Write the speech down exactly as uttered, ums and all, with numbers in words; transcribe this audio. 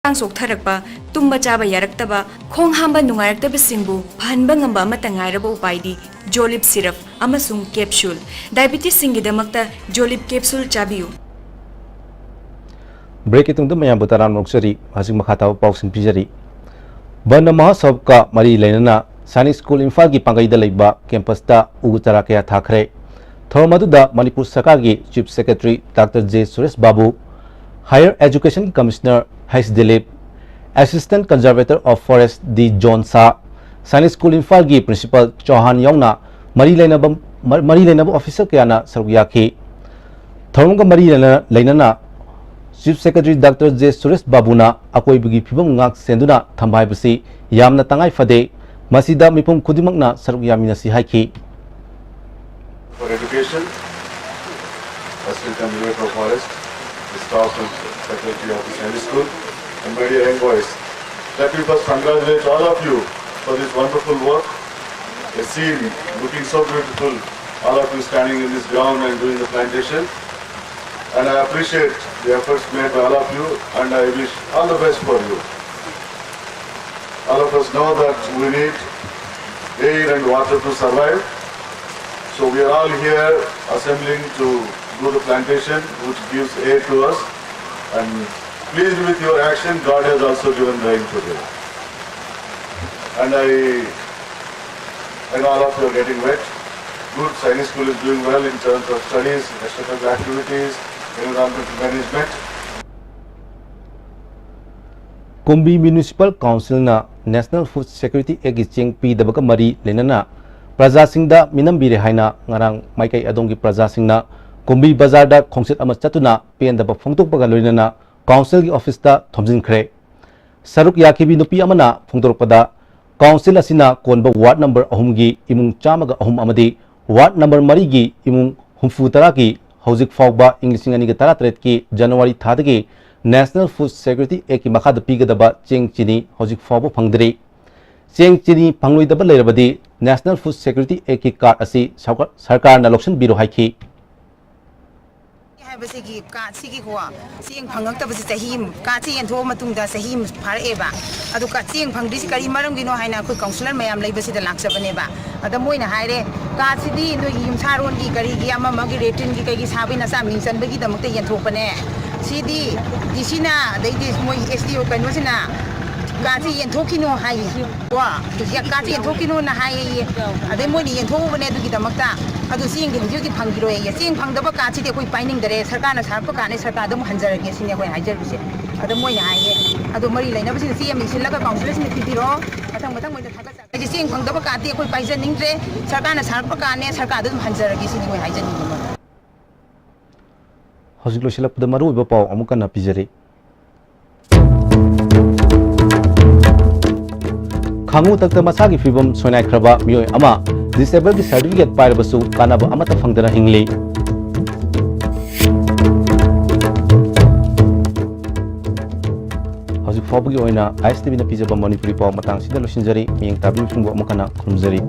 ꯍꯛꯆꯥꯡ ꯆꯣꯛꯊꯔꯛꯄ, ꯇꯨꯝꯕ ꯆꯥꯕ ꯌꯥꯔꯛꯇꯕ, ꯈꯣꯡ ꯍꯥꯝꯕ ꯅꯨꯡꯉꯥꯏꯔꯛꯇꯕꯁꯤꯡꯕꯨ ꯐꯍꯟꯕ ꯉꯝꯕ ꯑꯃꯠꯇ ꯉꯥꯏꯔꯕ ꯎꯄꯥꯏꯗꯤ ꯖꯣꯂꯤꯞ ꯁꯤꯔꯞ ꯑꯃꯁꯨꯡ ꯀꯦꯞꯁꯨꯜ꯫ ꯗꯥꯏꯕꯤꯇꯤꯁꯁꯤꯡꯒꯤꯗꯃꯛꯇ ꯖꯣꯂꯤꯞ ꯀꯦꯞꯁꯨꯜ ꯆꯥꯕꯤꯌꯨ꯫ ꯕ꯭ꯔꯦꯛꯀꯤ ꯇꯨꯡꯗ ꯃꯌꯥꯝꯕꯨ ꯇꯔꯥꯝꯅ ꯑꯣꯛꯆꯔꯤ꯫ ꯍꯧꯖꯤꯛ ꯃꯈꯥ ꯇꯥꯕ ꯄꯥꯎꯁꯤꯡ ꯄꯤꯖꯔꯤ꯫ ꯕꯟ ꯃꯍꯣꯠꯁꯕꯀ ꯃꯔꯤ ꯂꯩꯅꯅ ꯁꯥꯏꯅꯤꯛ ꯁ꯭ꯀꯨꯜ ꯏꯝꯐꯥꯜꯒꯤ ꯄꯥꯡꯒꯩꯗ ꯂꯩꯕ ꯀꯦꯝꯄꯁꯇ ꯎ ꯆꯥꯔꯥ ꯀꯌꯥ ꯊꯥꯈ꯭ꯔꯦ꯫ ꯊꯧꯔꯝ ꯑꯗꯨꯗ ꯃꯅꯤꯄꯨꯔ ꯁꯔꯀꯥꯔꯒꯤ chief secretary doctor J Suresh Babu, higher ꯑꯦꯖꯨꯀꯦꯁꯟꯒꯤ commissioner H Dilip, assistant conservator of forest D ꯖꯣꯟ ꯁꯥ, ꯁꯥꯏꯅꯤꯛ ꯁ꯭ꯀꯨꯜ ꯏꯝꯐꯥꯜꯒꯤ ꯄ꯭ꯔꯤꯟꯁꯤꯄꯥꯜ ꯆꯧꯍꯥꯟ ꯌꯥꯎꯅ ꯃꯔꯤ ꯂꯩꯅꯕ, ꯃꯔꯤ ꯂꯩꯅꯕ ꯑꯣꯐꯤꯁꯔ ꯀꯌꯥꯅ ꯁꯔꯨꯛ ꯌꯥꯈꯤ꯫ ꯊꯧꯔꯝꯒ ꯃꯔꯤ ꯂꯩꯅ-, ꯂꯩꯅꯅ chief secretary doctor J Suresh ꯕꯥꯕꯨꯅ ꯑꯀꯣꯏꯕꯒꯤ ꯐꯤꯕꯝ ꯉꯥꯛ ꯁꯦꯟꯗꯨꯅ ꯊꯝꯕ ꯍꯥꯏꯕꯁꯤ ꯌꯥꯝꯅ ꯇꯉꯥꯏ ꯐꯗꯦ꯫ ꯃꯁꯤꯗ ꯃꯤꯄꯨꯝ ꯈꯨꯗꯤꯡꯃꯛꯅ ꯁꯔꯨꯛ ꯌꯥꯃꯤꯟꯅꯁꯤ ꯍꯥꯏꯈꯤ꯫ For education, Assistant Conservator of Forest, the staff and faculty of the Sunday School, and my dear young boys, let me first congratulate all of you for this wonderful work. A scene looking so beautiful, all of you standing in this ground and doing the plantation. And I appreciate the efforts made by all of you, and I wish all the best for you. All of us know that we need air and water to survive. So we are all here assembling to do the plantation, which gives air to us. And pleased with your action, God has also given rain today. And I, I know all of you are getting wet. Good, Sainik School is doing well in terms of studies, extracurricular activities, environmental management. Kumbi municipal ꯀꯥꯎꯟꯁꯤꯜꯅ national food security ꯑꯦꯛꯀꯤ ꯆꯦꯡ ꯄꯤꯗꯕꯒ ꯃꯔꯤ ꯂꯩꯅꯅ ꯄ꯭ꯔꯖꯥꯁꯤꯡꯗ ꯃꯤꯅꯝꯕꯤꯔꯦ ꯍꯥꯏꯅ ꯉꯔꯥꯡ ꯃꯥꯏꯀꯩ ꯑꯗꯣꯝꯒꯤ ꯄ꯭ꯔꯖꯥꯁꯤꯡꯅ ꯀꯨꯝꯕꯤ ꯕꯖꯥꯔꯗ ꯈꯣꯡꯆꯠ ꯑꯃ ꯆꯠꯇꯨꯅ ꯄꯦꯟꯗꯕ ꯐꯣꯡꯗꯣꯛꯄꯒ ꯂꯣꯏꯅꯅ ꯀꯥꯎꯟꯁꯤꯜꯒꯤ ꯑꯣꯐꯤꯁꯇ ꯊꯣꯝꯖꯤꯟꯈ꯭ꯔꯦ꯫ ꯁꯔꯨꯛ ꯌꯥꯈꯤꯕꯤ ꯅꯨꯄꯤ ꯑꯃꯅ ꯐꯣꯡꯗꯣꯔꯛꯄꯗ, ꯀꯥꯎꯟꯁꯤꯜ ꯑꯁꯤꯅ ꯀꯣꯟꯕ ꯋꯥꯔꯗ ꯅꯝꯕꯔ ꯑꯍꯨꯝꯒꯤ ꯏꯃꯨꯡ ꯆꯥꯝꯃꯒ ꯑꯍꯨꯝ ꯑꯃꯗꯤ ꯋꯥꯔꯗ ꯅꯝꯕꯔ ꯃꯔꯤꯒꯤ ꯏꯃꯨꯡ ꯍꯨꯝꯐꯨ ꯇꯔꯥꯒꯤ ꯍꯧꯖꯤꯛ ꯐꯥꯎꯕ ꯏꯪ ꯂꯤꯁꯤꯡ ꯑꯅꯤꯒ ꯇꯔꯥꯇꯔꯦꯠꯀꯤ ꯖꯅꯋꯥꯔꯤ ꯊꯥꯗꯒꯤ ꯅꯦꯁꯅꯦꯜ ꯐꯨꯗ ꯁꯦꯀ꯭ꯌꯨꯔꯤꯇꯤ ꯑꯦꯛꯀꯤ ꯃꯈꯥꯗ ꯄꯤꯒꯗꯕ ꯆꯦꯡ ꯆꯤꯅꯤ ꯍꯧꯖꯤꯛ ꯐꯥꯎꯕ ꯐꯪꯗ꯭ꯔꯤ꯫ ꯆꯦꯡ ꯆꯤꯅꯤ ꯐꯪꯂꯣꯏꯗꯕ ꯂꯩꯔꯕꯗꯤ ꯅꯦꯁꯅꯦꯜ ꯐꯨꯗ ꯁꯦꯀ꯭ꯌꯨꯔꯤꯇꯤ ꯑꯦꯛꯀꯤ ꯀꯥꯔꯗ ꯑꯁꯤ ꯁꯔꯀꯥꯔ-, ꯁꯔꯀꯥꯔꯅ ꯂꯧꯁꯤꯟꯕꯤꯔꯣ ꯍꯥꯏꯈꯤ꯫ ꯁꯤꯒꯤ ꯀꯥꯔꯗꯁꯤꯒꯤꯀꯣ, ꯆꯦꯡ ꯐꯪꯉꯛꯇꯕꯁꯤ ꯆꯍꯤ ꯑꯃ, ꯀꯥꯔꯗꯁꯤ ꯌꯦꯟꯊꯣꯛꯑ ꯃꯇꯨꯡꯗ ꯆꯍꯤ ꯑꯃ ꯐꯥꯔꯛꯑꯦꯕ꯫ ꯑꯗꯨ ꯀꯥꯔꯗ ꯆꯦꯡ ꯐꯪꯗ꯭ꯔꯤꯁꯤ ꯀꯔꯤ ꯃꯔꯝꯒꯤꯅꯣ ꯍꯥꯏꯅ ꯑꯩꯈꯣꯏ ꯀꯥꯎꯟꯁꯤꯂꯔ ꯃꯌꯥꯝ ꯂꯩꯕꯁꯤꯗ ꯂꯥꯛꯆꯕꯅꯦꯕ꯫ ꯑꯗ ꯃꯣꯏꯅ ꯍꯥꯏꯔꯦ, "ꯀꯥꯔꯗꯁꯤꯗꯤ ꯅꯣꯏꯒꯤ ꯌꯨꯝꯁꯥꯔꯣꯟꯒꯤ ꯀꯔꯤꯒꯤ ꯑꯃ ꯑꯃꯒꯤ ꯂꯦꯇ꯭ꯔꯤꯟꯒꯤ ꯀꯩꯒꯤ ꯁꯥꯕꯒꯤ ꯅꯆꯥ ꯃꯤꯡ ꯆꯟꯕꯒꯤꯗꯃꯛꯇ ꯌꯦꯟꯊꯣꯛꯄꯅꯦ꯫ ꯁꯤꯗꯤ ꯗꯤ ꯁꯤꯅ, ꯑꯗꯩꯗꯤ ꯃꯣꯏ ꯑꯦꯁ ꯗꯤ ꯑꯣ ꯀꯩꯅꯣꯁꯤꯅ ꯀꯥꯔꯗꯁꯤ ꯌꯦꯟꯊꯣꯛꯈꯤꯅꯣ ꯍꯥꯏꯌꯦ꯫ ꯀꯣ, ꯀꯥꯔꯗꯁꯤ ꯌꯦꯟꯊꯣꯛꯈꯤꯅꯣꯅ ꯍꯥꯏꯌꯦ꯫ ꯑꯗꯩ ꯃꯣꯏꯅ ꯌꯦꯟꯊꯣꯛꯎꯕꯅꯦ ꯑꯗꯨꯒꯤꯗꯃꯛꯇ꯫ ꯑꯗꯨ ꯆꯦꯡꯗꯤ ꯍꯧꯖꯤꯛ ꯍꯧꯖꯤꯛ ꯐꯪꯈꯤꯔꯣꯏꯌꯦ꯫ ꯆꯦꯡ ꯐꯪꯗꯕ ꯀꯥꯔꯗꯁꯤꯗꯤ ꯑꯩꯈꯣꯏ ꯄꯥꯏꯅꯤꯡꯗꯔꯦ꯫ ꯁꯔꯀꯥꯔꯅ ꯁꯥꯔꯛꯄ ꯀꯥꯔꯗꯅꯦ, ꯁꯔꯀꯥꯔꯗ ꯑꯃꯨꯛ ꯍꯟꯖꯔꯒꯦ ꯁꯤꯅꯤ ꯑꯩꯈꯣꯏꯅ ꯍꯥꯏꯖꯔꯤꯁꯦ"꯫ ꯑꯗ ꯃꯣꯏꯅ ꯍꯥꯏꯌꯦ, "ꯑꯗꯣ ꯃꯔꯤ ꯂꯩꯅꯕꯁꯤꯡꯅ ꯆꯦ ꯑꯃ ꯏꯁꯤꯜꯂꯒ ꯀꯥꯎꯟꯁꯤꯂꯔꯁꯤꯡꯗ ꯄꯤꯕꯤꯔꯣ꯫ ꯃꯊꯪ ꯃꯊꯪ ꯑꯣꯏꯅ ꯊꯥꯒꯠꯆꯔꯤ꯫ ꯍꯥꯏꯗꯤ ꯆꯦꯡ ꯐꯪꯗꯕ ꯀꯥꯔꯗꯇꯤ ꯑꯩꯈꯣꯏ ꯄꯥꯏꯖꯅꯤꯡꯗ꯭ꯔꯦ꯫ ꯁꯔꯀꯥꯔꯅ ꯁꯥꯔꯛꯄ ꯀꯥꯔꯗꯅꯦ, ꯁꯔꯀꯥꯔꯗ ꯑꯗꯨꯝ ꯍꯟꯖꯔꯒꯦ ꯁꯤꯅꯤ ꯑꯩꯈꯣꯏ ꯍꯥꯏꯖꯅꯤꯡꯕ"꯫ ꯍꯧꯖꯤꯛ ꯂꯣꯏꯁꯤꯜꯂꯛꯄꯗ ꯃꯔꯨꯑꯣꯏꯕ ꯄꯥꯎ ꯑꯃꯨꯛ ꯀꯟꯅ ꯄꯤꯖꯔꯤ꯫ ꯈꯥꯉꯨ ꯇꯛꯇ ꯃꯁꯥꯒꯤ ꯐꯤꯕꯝ ꯁꯣꯏꯅꯥꯏꯈ꯭ꯔꯕ ꯃꯤꯑꯣꯏ ꯑꯃ ꯗꯤꯁꯦꯕꯜꯒꯤ ꯁꯔꯇꯤꯐꯤꯀꯦꯠ ꯄꯥꯏꯔꯕꯁꯨ ꯀꯥꯟꯅꯕ ꯑꯃꯠꯇ ꯐꯪꯗꯅ ꯍꯤꯡꯂꯤ꯫ ꯍꯧꯖꯤꯛ ꯐꯥꯎꯕꯒꯤ ꯑꯣꯏꯅ ꯑꯥꯏ ꯑꯦꯁ ꯇꯤ ꯚꯤꯅ ꯄꯤꯖꯕ ꯃꯅꯤꯄꯨꯔꯤ ꯄꯥꯎ ꯃꯇꯥꯡꯁꯤꯗ ꯂꯣꯏꯁꯤꯟꯖꯔꯤ꯫ ꯃꯤꯠꯌꯦꯡ ꯇꯥꯕꯤꯕꯁꯤꯡꯕꯨ ꯑꯃꯨꯛ ꯍꯟꯅ ꯈꯨꯔꯨꯝꯖꯔꯤ꯫